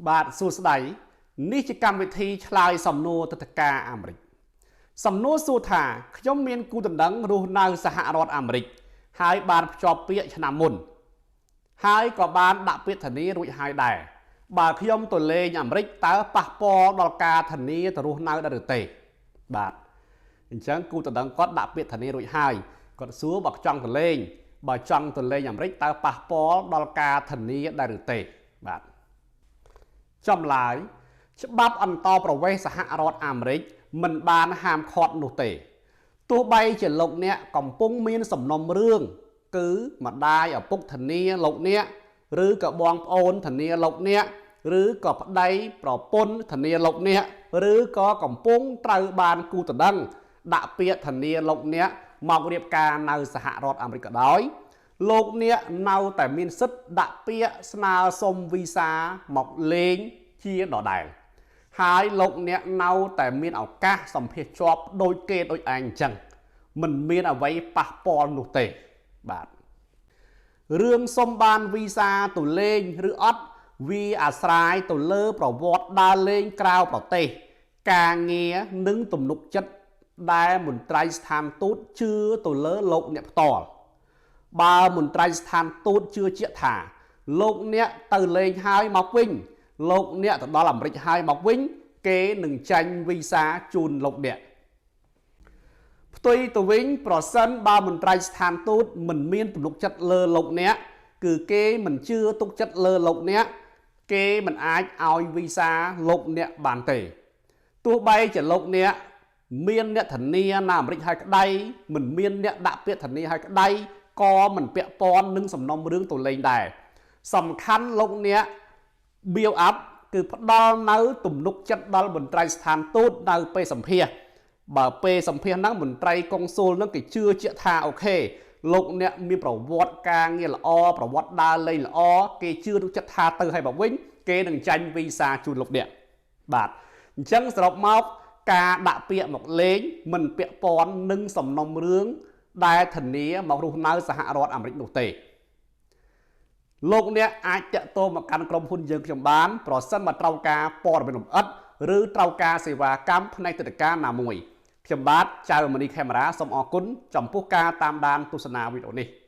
បាទសួស្តីនេះជាកម្មវិធីឆ្លើយសំណួរទឹកធការអាមេរិកសំណួរសួរថាខ្ញុំមានគូដណ្ដឹងរស់នៅសហរដ្ឋអាមេរិកហើយបានភ្ជាប់ពាក្យឆ្នាំមុនហើយក៏បានដាក់ពាក្យធានារួចហើយដែរបើខ្ញុំទៅលេងអាមេរិកតើប៉ះពាល់ដល់ការធានាទៅរស់នៅដែរឬទេបាទអញ្ចឹងគូដណ្ដឹងគាត់ដាក់ពាក្យធានារួចហើយគាត់សួរបើចង់ទៅលេងបើចង់ទៅលេងអាមេរិកតើប៉ះពាល់ដល់ការធានាដែរឬទេបាទចម្លើយច្បាប់អន្តោប្រវេសន៍សហរដ្ឋអាមេរិកមិនបានហាមឃាត់នោះទេទោះបីជាលោកអ្នកកំពុងមានសំណុំរឿងគឺម្ដាយឪពុកធានាលោកអ្នកឬក៏បងប្អូនធានាលោកអ្នកឬក៏ប្តីប្រពន្ធធានាលោកអ្នកឬក៏កំពុងត្រូវបានគូដណ្ដឹងដាក់ពាក្យធានាលោកអ្នកមករៀបការនៅសហរដ្ឋអាមេរិកក៏ដោយលោកអ្នកនៅតែមានសិទ្ធិដាក់ពាក្យស្នើសុំវីសាមកលេងជាដដែលហើយលោកអ្នកនៅតែមានឱកាសសម្ភាសជាប់ដូចគេដូចឯងអញ្ចឹងមិនមានអ្វីប៉ះពាល់នោះទេបាទរឿងសុំបានវីសាទៅលេងឬអត់វាអាស្រ័យទៅលើប្រវត្តិដើរលេងក្រៅប្រទេសការងារនិងទំនុកចិត្តដែលមន្ត្រីស្ថានទូតជឿទៅលើលោកអ្នកផ្ទាល់បើមន្ត្រីស្ថានទូតជឿជាក់ថាលោកអ្នកទៅលេងហើយមកវិញលោកអ្នកទៅដល់អាមេរិកហើយមកវិញគេនឹងចាញ់វីសាជូនលោកអ្នកផ្ទុយទៅវិញប្រសិនបើមន្ត្រីស្ថានទូតមិនមានទំនុកចិត្តលើលោកអ្នកគឺគេមិនជឿទុកចិត្តលើលោកអ្នកគេមិនអាចឲ្យវីសាលោកអ្នកបានទេទោះបីជាលោកអ្នកមានអ្នកធានានៅអាមេរិកហើយក្តីមិនមានអ្នកដាក់ពាក្យធានាហើយក្តីក៏មិនពាក់ព័ន្ធនឹងសំណុំរឿងទៅលេងដែរសំខាន់លោកអ្នក build up គឺផ្ដល់នៅទំនុកចិត្តដល់មន្ត្រីស្ថានទូតនៅពេលសម្ភាសបើពេលសម្ភាសហ្នឹងមន្ត្រីកុងស៊ុលហ្នឹងគេជឿជាក់ថាOK លោកអ្នកមានប្រវត្តិការងារល្អប្រវត្តិដើរលេងល្អគេជឿទុកចិត្តថាទៅឲ្យមកវិញគេនឹងចាញ់វីសាជូនលោកអ្នកបាទអញ្ចឹងសរុបមកការដាក់ពាក្យមកលេងមិនពាក់ព័ន្ធនឹងសំណុំរឿងដែលធានាមករស់នៅសហរដ្ឋអាមេរិកនោះទេលោកអ្នកអាចតាក់ទងមកកាន់ក្រុមហ៊ុនយើងខ្ញុំបានប្រសិនបើត្រូវការព័ត៌មានលម្អិតឬត្រូវការសេវាកម្មផ្នែកទិដ្ឋាការណាមួយខ្ញុំបាទចៅមនីខេមរាសូមអរគុណចំពោះការតាមដានទស្សនាវីដេអូនេះ។